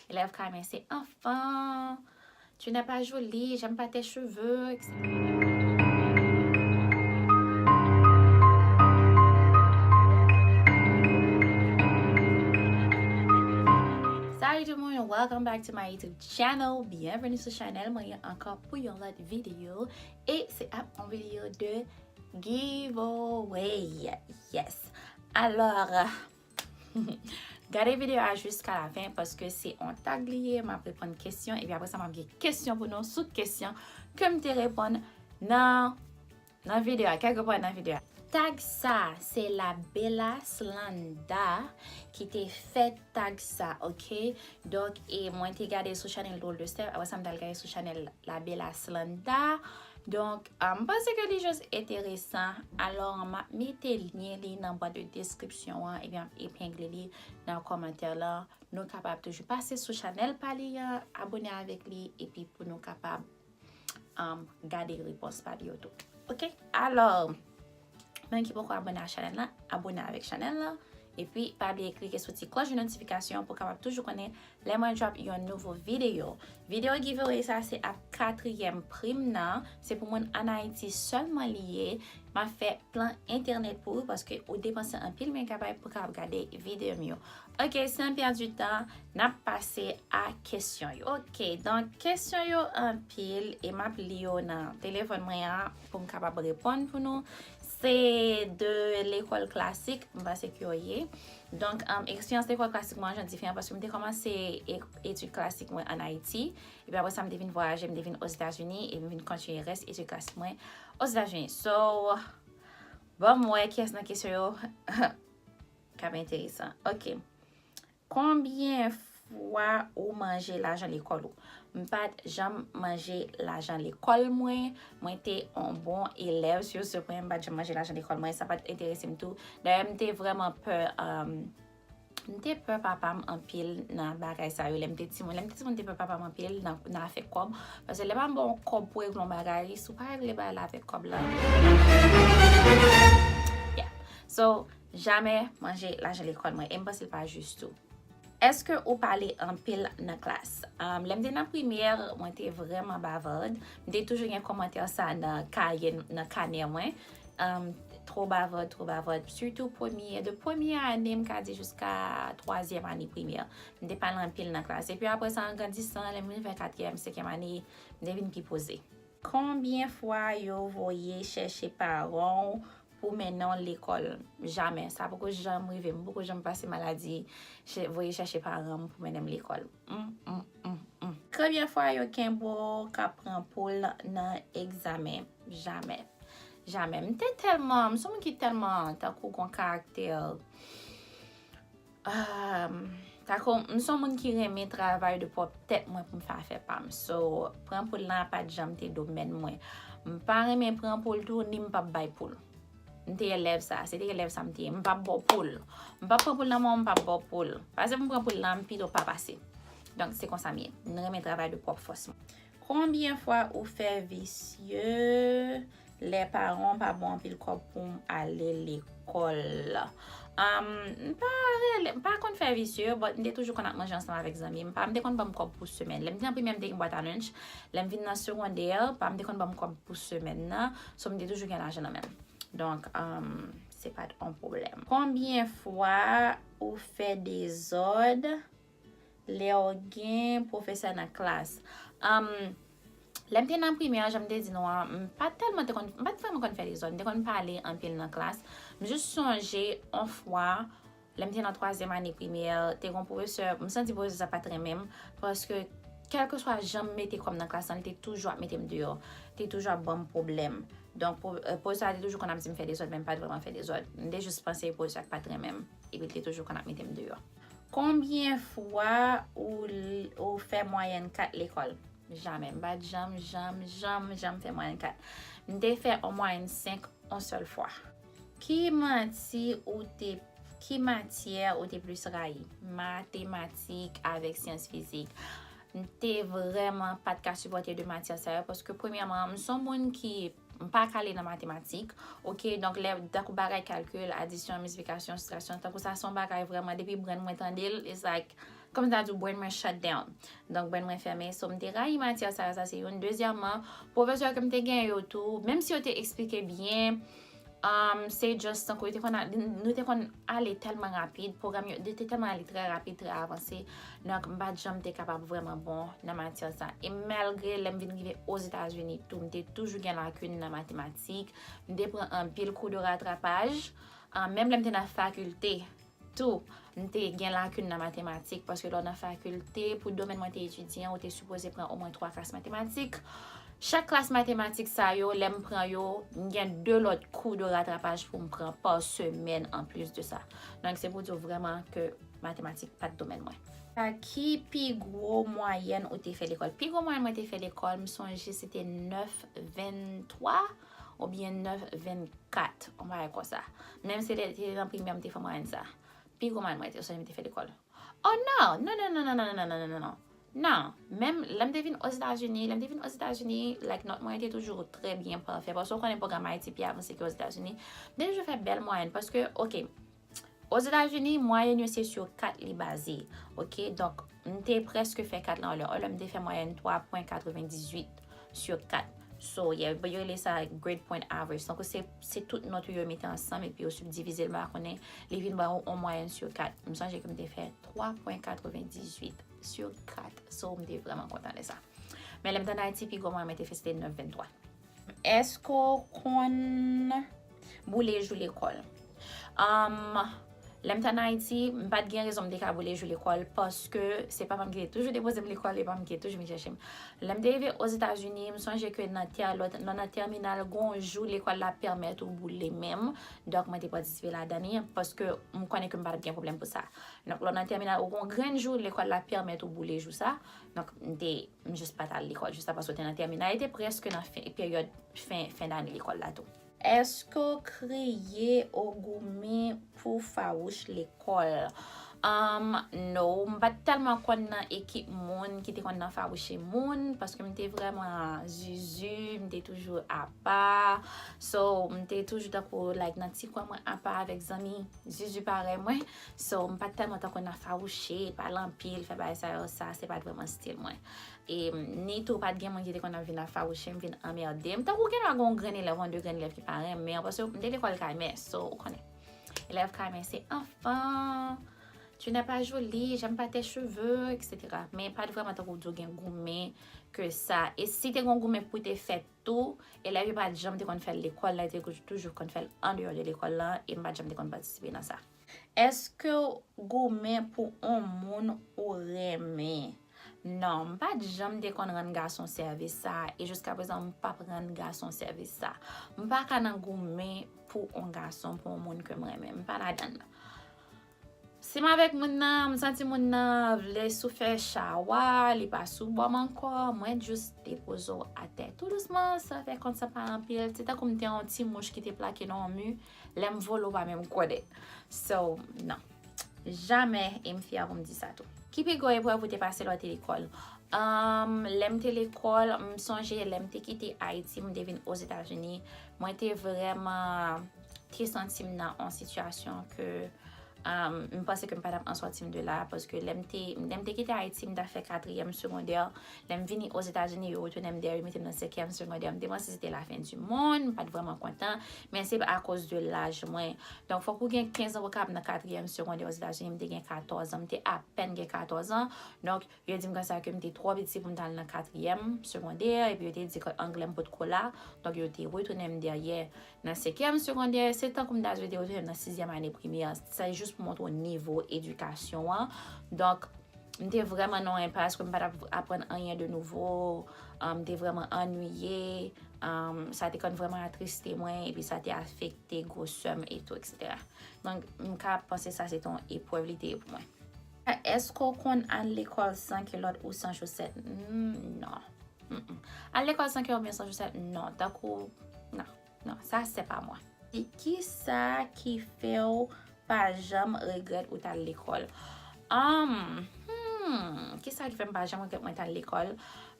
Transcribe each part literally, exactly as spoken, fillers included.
Elèv ka renmen se enfant, tu n'es pas jolie, j'aime pas tes cheveux, et cetera. Salut tout le monde, welcome back to my YouTube channel. Byenveni sou chanèl mwen ankò pou yon lòt videyo. E se ap yon videyo de giveaway. Yes. Alò, gade videyo a jiska la fen paske se yon tag li ye, m ap reponn kesyon, epi apre sa m ap gen kesyon pou nou sou kesyon ke m te reponn nan, nan videyo a, kèk reponn nan videyo a. Tag sa, se la Bella Slanda ki te fè tag sa, ok? Donk, e mwen te gade sou chanèl Drôle de Steph, apre sa m t al gade sou chanèl la Bella Slanda. Donk, ah, m panse ke li jis enteresan. Alò, m ap mete lyen li nan bwat de deskripsyon an, epi m ap epengle li nan kòmantè la. Nou kapab toujou pase sou chanèl pa li an, abone avèk li, epi pou nou kapab, um, gade repons pa li yo tou. Ok? Alò, moun ki poko abone a chanèl la, abone avèk chanèl la. Epi, pa bliye klike sou ti klòch de notifikasyon pou kapab toujou konnen lè mwen drop yon nouvo videyo. Videyo giveaway sa, se ap katriyèm prim nan. Se pou moun ann Ayiti sèlman li ye. M ap fè plan entènèt pou ou paske ou depanse anpil megabay pou kapab gade videyo m yo. Ok, san pèdi tan, n ap pase a kesyon yo. Ok, donk kesyon yo anpil e m ap li yo nan telefòn mwen an pou m kapab reponn pou nou. Se de lekòl klasik, m panse ke yo ye. Donk, um, eksperyans lekòl klasik mwen an jan diferan paske m te kòmanse e-, etid klasik mwen ann Ayiti. Epi apre sa, m te vin vwayaje, m te vin Ozetazini e m vin kontinye rès etid klasik mwen Ozetazini. So, ban m wè kiyès nan kesyon yo k ap enteresan. Ok. Konbyen fwa ou manje lajan lekòl ou? M pa t janm manje lajan lekòl mwen. Mwen te yon bon elèv, sou se pwen, m pa t janm manje lajan lekòl mwen. Sa pa t enterese m tou. Dayè, m te vrèman pè, um, m te pè papa m anpil nan bagay sa yo. Lè m te timoun, lè m te timoun, m te pè papa m anpil nan, nan afè kòb. Paske lè papa m ba w kòb pou regle yon bagay, si w pa regle bagay la avèk kòb la. Yeah. So, jamè manje lajan lekòl mwen. E m panse l pa jis tou. Èske ou pale anpil nan klas? Um, lè m te nan primè, mwen te vrèman bavard. M te toujou gen kòmantè sa nan kaye, nan kanè mwen. Um, twò bavard, twò bavard. Sitou premye, de premye ane, m ka di jiska twazyèm ane primè. M te pale anpil nan klas. Epi apre sa, an grandisan, lè m rive katriyèm, senkyèm ane, m te vin pi poze. Konbyen fwa yo voye chèche paran w pou mennen w lekòl? Jamè. Sa poko janm rive m. M poko janm pase maladi chè-, voye chèche paran m pou mennen m lekòl. Mm, mm, mm, mm. Konbyen fwa yo kenbe w k ap pran poul nan egzamen? Jamè. Jamè. M te tèlman, m se yon moun ki tèlman tankou gon karaktè, um, tankou, m se yon moun ki renmen travay de pwòp tèt mwen pou m fè afè pa m. So, pran poul lan pa t janm te domèn mwen. M pa renmen pran poul tou, ni m p ap bay poul. M te elèv sa, se te elèv sa m te ye. M p ap ba w poul. M p ap pran poul nan men w, m p ap ba w poul. Pase pou m pran poul lan, m pito pa pase. Donk, se konsa m ye. M renmen travay de pwòp fòs mwen. Konbyen fwa ou fè visye lè paran w pa ban w anpil kòb pou m ale lekòl? Um, m pa rele, m pa konn fè visye, but m te toujou konn ap manje ansanm avèk zanmi m. Pa, m te konn ban m kòb pou semèn. Lè m te nan primè, m te gen bwat a lunch. Lè m vin nan segondè, pa m te konn ban m kòb pou semèn nan. So, m te toujou gen lajan nan men m. Donk, um, se pa t yon pwoblèm. Konbyen fwa ou fè dezòd lè w gen pwofesè nan klas? Um, lè m te nan primè, jan m te di nou an, m pa t tèlman te konn, m pa t vrèman konn fè dezòd. M te konn pale anpil nan klas. M jis sonje yon fwa, lè m te nan twazyèm ane primè, te gen yon pwofesè, m santi pwofesè sa pa t renmen m, paske kèlkeswa jan m mete kò m nan klas lan, li te toujou ap mete m deyò. Li te toujou ap ban m pwoblèm. Donk, pwo-, eh, pwofesè a te toujou konn ap di m fè dezòd, men m pa t vrèman fè dezòd. M te jis panse pwofesè a pa t renmen m, epi li te toujou konn ap mete m deyò. Konbyen fwa ou l-, ou fè mwayèn kat lekòl? Jamè. M pa t janm, janm, janm, janm fè mwayèn kat. M te fè yon mwayèn senk yon sèl fwa. Ki mati ou te, ki matyè ou te plis rayi? Matematik avèk syans fizik. M te vrèman pa t ka sipòte de matyè sa yo, paske premyèman, m se yon moun ki, m pa kale nan matematik, ok? Donk, lè, tankou bagay kalkil, adisyon, miltiplikasyon, sibtraksyon, tankou sa, se yon bagay vrèman, depi brenn mwen tande l, it's like, Kòm ta di w, brain mwen shut down. Donk, brain mwen fèmen. So, m te rayi matyè sa yo, sa se youn. Dezyèmman, pwofesè ke m te gen yo tou, menm si yo te eksplike byen, um, se just tankou yo te konn a- nou te konn ale tèlman rapid, pwogram yo te tèlman ale trè rapid, trè avanse. Donk, m pa t janm te kapab vrèman bon nan matyè sa. E malgre lè m vin rive Ozetazini tou, m te toujou gen lakin nan matematik. M te pran anpil kou de ratrapaj. Ah, menm lè m te nan fakilte tou, m te gen lakin nan matematik, paske lè w nan fakilte, pou domèn mwen te etidye an, ou te sipoze pran omwen twa klas matematik. Chak klas matematik sa yo, lè m pran yo, m gen de lòt kou de ratrapaj pou m pran pa semèn anplis de sa. Donk, se pou di w vrèman ke matematik pa t domèn mwen. A ki pi gwo mwayèn ou te fè lekòl? Pi gwo mwayèn mwen te fè lekòl, m sonje se te nèf venntwa oubyen nèf vennkat, yon bagay konsa. Menm se lè te nan primè m te fè mwayèn sa. Pi gwo mwayèn mwen te, sonje m te fè lekòl. Oh non, non, non, non, non, non, non, non, non, non, non. Non, menm lè m te vin Ozetazini, lè m te vin Ozetazini, like, nòt mwen te toujou trè byen pafè. Paske w konnen pwogram Ayiti pi avanse ke Ozetazini. M te toujou fè bèl mwayèn paske, oke, Ozetazini, mwayèn yo se sou kat li baze. Oke, donk, m te prèske fè kat la anlè. Anlè, m te fè mwayèn twa pwen katrevendizuit sou kat. So, yeah, yo rele sa grade point average. Donk, se, se tout nòt ou yo mete ansanm epi yo sibdivize l, m pa konnen, li vin ba ou yon mwayèn sou kat. M sonje ke m te fè twa pwen katrevendizuit sou kat. So, m te vrèman kontan de sa. Men lè m t ann Ayiti, pi gwo mwayèn mwen te fè se te nèf venntwa. Èske w konn boule jou lekòl? Um, lè m t ann Ayiti, m pa t gen rezon m te ka boule jou lekòl paske se papa m ki te toujou depoze m lekòl e papa m ki te toujou vin chèche m. Lè m te rive Ozetazini, m sonje ke nan tè-, lò, lò nan tèminal, gon jou lekòl la pèmèt ou boule menm. Donk, mwen te patisipe ladan li paske m konnen ke m pa t ap gen pwoblèm pou sa. Donk, lò nan tèminal, ou gon grenn jou lekòl la pèmèt ou boule jou sa. Donk, m te, m jis pa t al lekòl jis la paske w te nan tèminal. E te prèske nan fen, peryòd fen, fen dane lekòl la tou. Èske w kriye ou goumen pou fawouch lekòl? Um, no, m pa t tèlman konn nan ekip moun ki te konn nan fawouche moun, paske m te vrèman zuzu, m te toujou apa. So, m te toujou tankou, like, nan ti kwen mwen apa avèk zanmi zuzu parèy mwen. So, m pa t tèlman tankou nan fawouche, pale anpil, fè bagay sa yo, sa, se pa t vrèman stil mwen. E, ni tou, pa t gen moun ki te konn ap vin ap fawouche m, vin anmède m. Tankou gen dwa gen yon grenn elèv, yon de grenn elèv ki pa renmen an, paske m te lekòl kay mè, so, ou konnen. Elèv kay mè, se enfant, tu n'es pas jolie, j'aime pas tes cheveux, et cetera. Men pa t vrèman tankou w di w gen goumen ke sa. E si te gen yon goumen pou te fèt tou, elèv yo pa t janm te konn fè l lekòl la, yo te toujou konn fè l andeyò de lekòl la, e m pa t janm te konn patisipe nan sa. Èske w goumen pou yon moun ou renmen? Non, m pa t janm te konn rann gason sèvis sa, e jiskaprezan m p ap rann gason sèvis sa. M pa ka nan goumen pou yon gason, pou yon moun ke m renmen. M pa ladann. Si m avèk moun nan, m santi moun nan vle sou fè chawa, li pa sou bò m ankò, mwen jis depoze w atè tou dousman, san fè kont, san pale anpil. Se tankou m te yon ti mouch ki te plake nan yon mi, lè m vole, w pa menm konnen. So, non. Jamè, e m fyè pou m di sa tou. Ki pi gwo eprèv ou te pase lè w te lekòl? Um, lè m te lekòl, m sonje lè m te kite Ayiti, m te vin Ozetazini, mwen te vrèman te santi m nan yon sitiyasyon ke, um, m panse ke m pa t ap an sòti m de la, paske lè m te, lè m te kite Ayiti, m t ap fè katriyèm segondè. Lè m vini Ozetazini, yo retounen m dèyè, yo mete m nan senkyèm segondè. M te panse se te lafen di monn, m pa t vrèman kontan, men se akoz de laj mwen. Donk, fòk ou gen kenz an pou w kapab nan katriyèm segondè Ozetazini, m te gen katòz an, m te apèn gen katòz an. Donk, yo di m konsa ke m te twò piti pou m t al nan katriyèm segondè, epi yo te di ke anglè m potko la. Donk, yo te retounen m dèyè nan senkyèm segondè. Se tankou m ta dwe te retounen m nan sizyèm ane primè. Se jis pou montre w nivo edikasyon an. Donk, m te vrèman nan yon enpas ke m pa t ap aprann anyen de nouvo. Ah, m te vrèman annuiye. Ah, sa te konn vrèman atriste mwen, epi sa te afekte gwosè m e tou, et cetera. Donk, m ka panse sa se te yon eprèv li te ye pou mwen. Èske w konn al lekòl san kilòt ou san chosèt? Hmm, non. Mm-mm. Al lekòl san kilòt oubyen san chosèt? Non. Tankou, non. Non, ça, c'est pas moi. E kisa ki fè w pa janm regrèt ou t al lekòl? Um, hmm, kisa ki fè m pa janm regrèt mwen t al lekòl?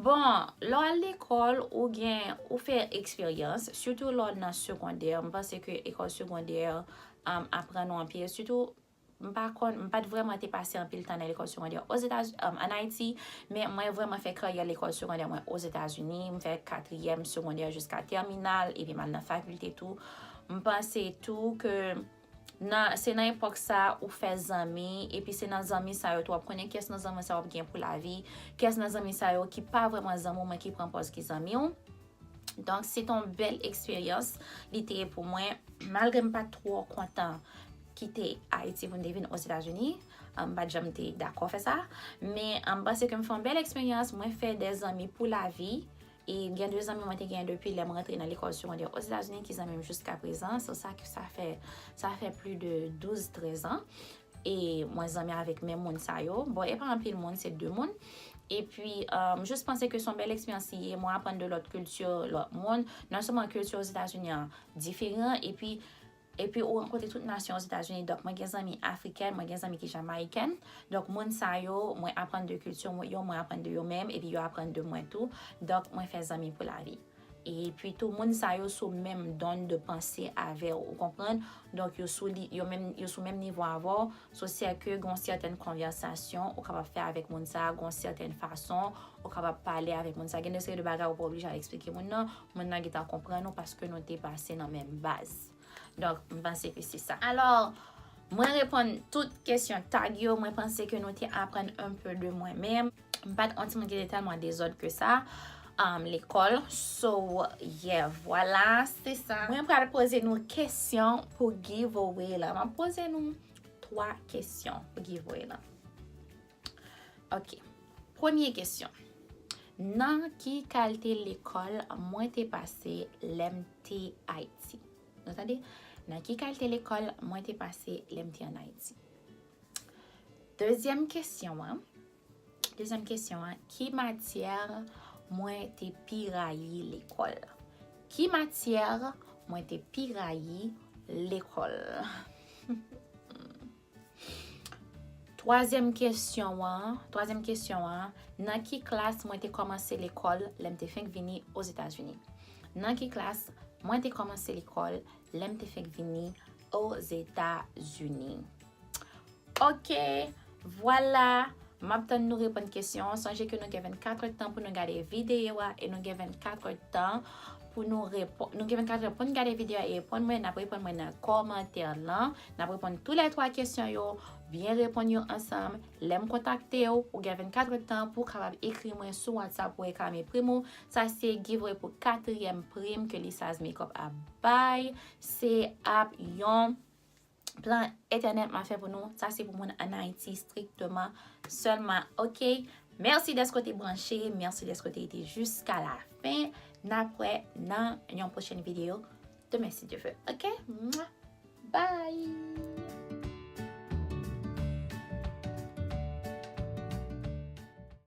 Bon, lè w al lekòl, ou gen, ou fè eksperyans, sitou lè w nan segondè. M panse ke lekòl segondè, um, aprann ou anpil, sitou M pa konn, m pa t vrèman te pase anpil tan nan lekòl segondè Ozetazini, um, ann Ayiti, men mwen vrèman fè karyè lekòl segondè mwen Ozetazini. M fè katriyèm segondè jiska tèminal, epi m al nan fakilte tou. M panse tou ke nan, se nan epòk sa ou fè zanmi, epi se nan zanmi sa yo tou w ap konnen kiyès nan zanmi sa w ap gen pou lavi, kiyès nan zanmi sa yo ki pa vrèman zanmi w, men ki pran pòz ki zanmi w. Donk, se te yon bèl eksperyans li te ye pou mwen, malgre m pa t twò kontan kite Ayiti pou m te vin Ozetazini. M pa t janm te dakò fè sa. Men, m panse ke m fè yon bèl eksperyans. Mwen fè de zanmi pou lavi. E gen de zanmi mwen te genyen depi lè m rantre nan lekòl segondè Ozetazini ki zanmi m jiska prezan. So, sa, sa fè, sa fè plis de douz, trèz an. E mwen zanmi avèk menm moun sa yo. Bon, e pa anpil moun, se de moun. Epi, um, m jis panse ke se yon bèl eksperyans li ye. Mwen aprann de lòt kilti, lòt moun. Non sèlman kilti Ozetazini an diferan, epi, epi ou rankontre tout nasyon Ozetazini. Donk, mwen gen zanmi afrikèn, mwen gen zanmi ki jamayikèn. Donk, moun sa yo, mwen aprann de kilti yo, mwen aprann de yo menm, epi yo aprann de mwen tou. Donk, mwen fè zanmi pou lavi. Epi tou, moun sa yo sou menm dònn de panse avè w, ou konprann? Donk, yo sou li, yo menm, yo sou menm nivo avè w. So, sè ke gon sètèn konvèsasyon ou kapab fè avèk moun sa, gon sètèn fason ou kapab pale avèk moun sa. Gen de seri de bagay ou pa oblije al eksplike moun nan. Moun nan gentan konprann ou paske nou te pase nan menm baz. Donk, m panse ke se sa. Alò, mwen reponn tout kesyon tag yo. Mwen panse ke nou te aprann un peu de mwen menm. M pa t yon timoun ki te tèlman dezòd ke sa, um, lekòl. So, yeah, vwala, se sa. Mwen pral poze nou kesyon pou giveaway la. M ap poze nou twa kesyon pou giveaway la. Ok. Premye kesyon. Nan ki kalte lekòl mwen te pase lè m te Ayiti? Nou tande? Nan ki kalte lekòl mwen te pase lè m te ann Ayiti? Dezyèm kesyon an. Dezyèm kesyon an, ki matyè mwen te pi rayi lekòl? Ki matyè mwen te pi rayi lekòl? Twazyèm kesyon an, twazyèm kesyon an, nan ki klas mwen te kòmanse lekòl lè m te fenk vini Ozetazini? Nan ki klas mwen te kòmanse lekòl lè m te fenk vini Ozetazini? Ok, vwala. M ap tann nou reponn kesyon an. Sonje ke nou gen vennkat èdtan pou nou gade videyo a e nou gen vennkat èdtan pou nou reponn. Nou gen vennkat èdtan pou nou gade videyo a e reponn mwen. N ap reponn mwen nan kòmantè lan. N ap reponn tou lè twa kesyon yo. Byen reponn yo ansanm. Lè m kontakte w, ou gen vennkat èdtan pou w kapab ekri mwen sou WhatsApp pou w reklame prim ou. Sa se giveaway pou katriyèm prim ke Lisaz Makeup ap bay. Se ap yon plan entènèt m ap fè pou nou. Sa se pou moun ann Ayiti strikteman sèlman. Ok? Mèsi dèske w te branche. Mèsi dèske w te rete jiska la fen. N ap wè nan yon pwochèn videyo. Demen, si Dye vle. Ok? Mwa. Bye!